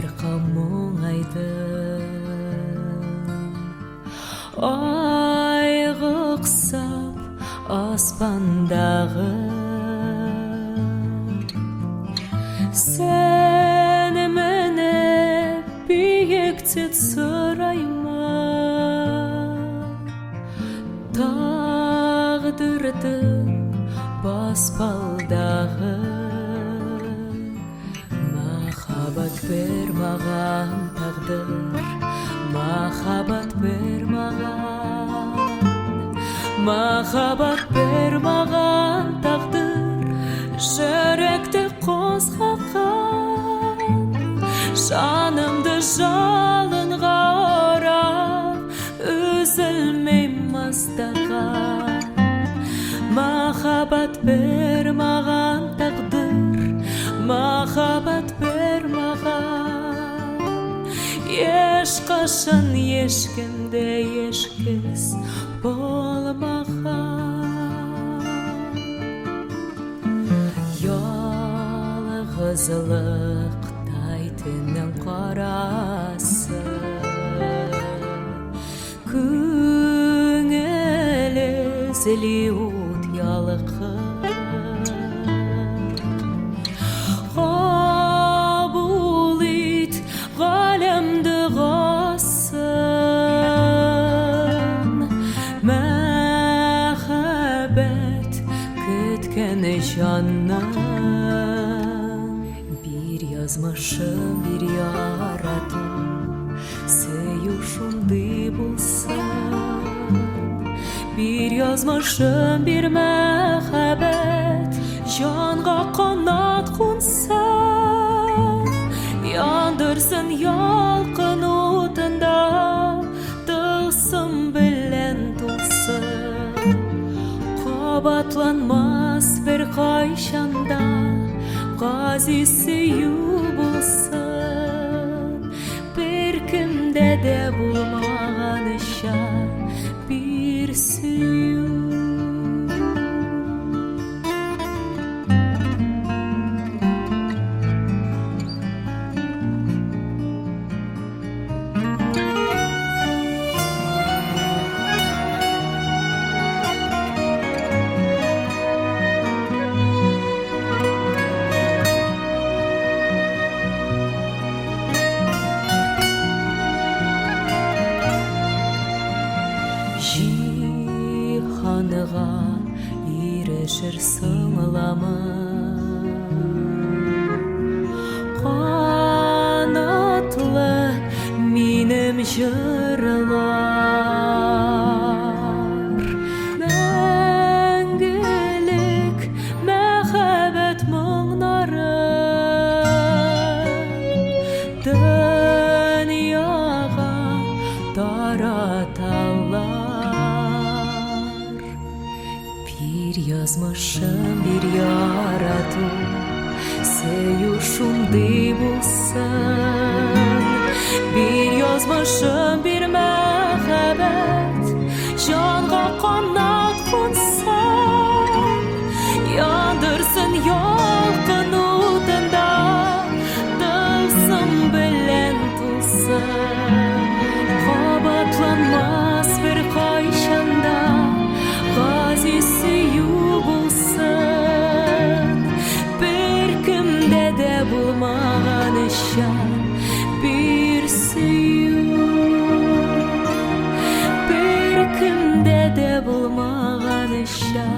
Тағдырға мұңайдым. Айға ұқсап аспандағы, сені мініп биікте сұраймын. Тағдырдың баспалдағы, махаббат бер маған, тағдыр, махаббат бер маған, махаббат бер маған, тағдыр, жүректі қозғаған, жанымды жалынға орап, үзілмей маздаған. Махаббат бер маған, тағдыр, махаббат бер маған, ешқашан ешкімде ешкез болмаған. Жалғызлықтай түннің қарасы, көңіл ізіле от ялқын, қабыл ет ғаләмді ғасын, мәхәббәт күткен жанның. Бір язмышым, бір ярату, сөю шундай булсын. Бір язмышым, бір мәхәббәт, жанға қанат қонсын, яндырсын ялқын отында, тылсым белән тулсын. Қабатланмас бір қайшанда ғазиз сөю булсын, бір кімде де булмаганча бір сөю. Жиһанға ирешер сыңламын, қанатлы минем жырлар, мәңгілік мәхәббәт моңнарын дөньяга тараталар. Бір язмышым, бір ярату, сөю шундай булсын. Бір язмышым, бір мәхәббәт, жанға қанат қонсын, яндырсын ялқын утында, тылсым белән тулсын. Қабатланмас бір қайшанда ғазиз сөю булсын, бір кімде де булмаганча бір сөю, бір кімде де булмаганча